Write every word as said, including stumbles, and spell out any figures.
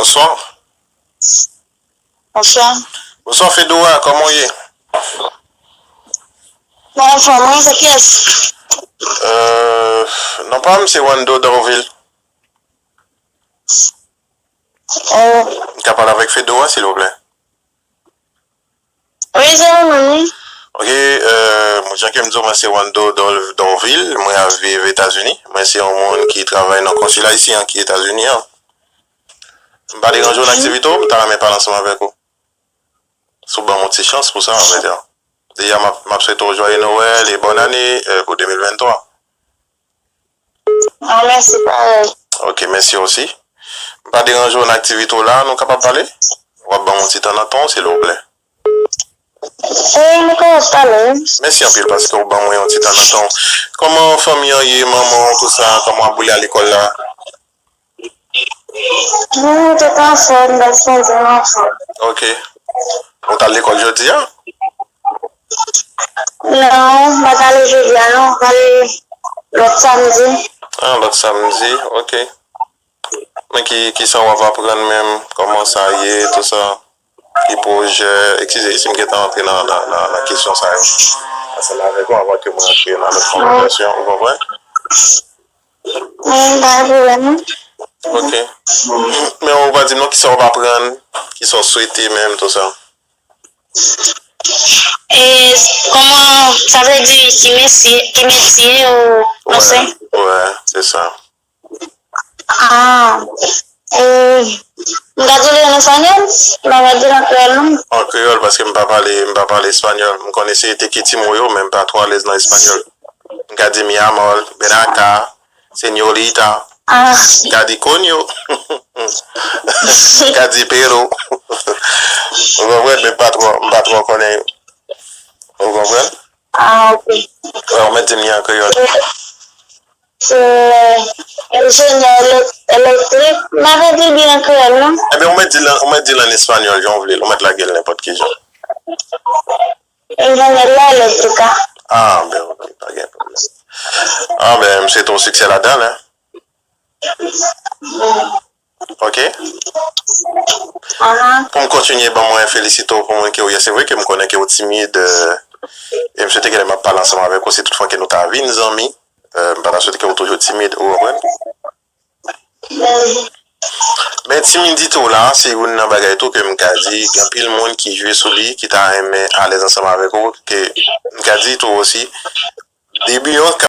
Bonswa. Bonswa. Bonswa, Fedora, kòman w ye? Mwen anfòm, wi, se kiyès? Euh, non pa m, se Wando Dorvil. Oh. M ka pale avèk Fedora, silvouplè? Wi, se mwen menm, wi. Ok, euh, jan ke m di w, mwen se Wando Dor-, Dorvil, mwen ap viv Etazini. Mwen se yon moun ki travay nan konsila ayisyen an ki Etazini an. M pa deranje w nan aktivite w, m ta renmen pale ansanm avèk ou. Si w ban m yon ti chans pou sa, anvèdi. Deja, m ap, m ap swete w jwaye Nwèl e bòn ane, euh, pou de mil venntwa. Ah, mèsi, parèy. Ok, mèsi osi. M pa deranje w nan aktivite w la, nou kapab pale? W ap ban m yon ti tan nan tan w, silvouplè. Wi, nou kapab pale, wi. Mèsi anpil paske w ban mwen yon ti tan nan tan w. Kòman fanmi an ye, manman w, tout sa? Kòman w ap boule a lekòl la? Nou tout anfòm, grasye a Dye, nou anfòm. Ok. Ou t al lekòl jodi a? Non, m pa t ale jodi a, non. M prale lòt samdi. Ah, lòt samdi, ok. Men ki, ki sa w ap aprann menm? Kòman sa ye, tout sa? Ki pwojè? Eskize, si m gentan antre nan, nan, nan, nan kesyon sa yo ansanm avèk ou anvan ke mwen antre nan lòt konvèsasyon, ou konprann? Wi, pa gen pwoblèm, non. Ok. Men ou pa di m non, kisa w ap aprann, kisa w swete menm, tout sa. E kòman, sa vle di ki mesye, ki metye ou panse? Wè, wè, se sa. Ah, e, m ka di l an espanyòl? M pa ka di l an kreyòl, non. An kreyòl, paske m pa pale, m pa pale espanyòl. M konnen se te ki ti mo yo, men m pa twò alèz nan espanyòl. M ka di mi amor, ven acá, señorita. Ah. M ka di coño. M ka di pero. Ou konprann, men m pa twò, m pa twò konnen yo. Ou konprann? Ah, ok. Wè, ou mèt di m li an kreyòl. Se enjenyè elèk-, elektrik. M ap di li an kreyòl, non? Ebyen, ou mèt di l an, ou mèt di l an espanyòl, jan w vle l. Ou mèt lage l nenpòt ki jan. Ingeniería eléctrica. Ah, ben, ok, pa gen pwoblèm. Ah, ben, m swete w siksè ladan l, hein. Ok? Aha. Pou m kontinye, ban mwen felisite w pou moun ke w ye. Se vre ke m konnen ke w timid, euh, e m swete ke lè m ap pale ansanm avèk ou, si toutfwa ke nou ta vin zanmi, euh, m pa ta swete ke w toujou timid, ou konprann? Men timidite w la, se youn nan bagay tou ke m ka di, gen anpil moun ki jwe sou li, ki ta renmen alèz ansanm avèk ou, ke m ka di tou osi, debi yon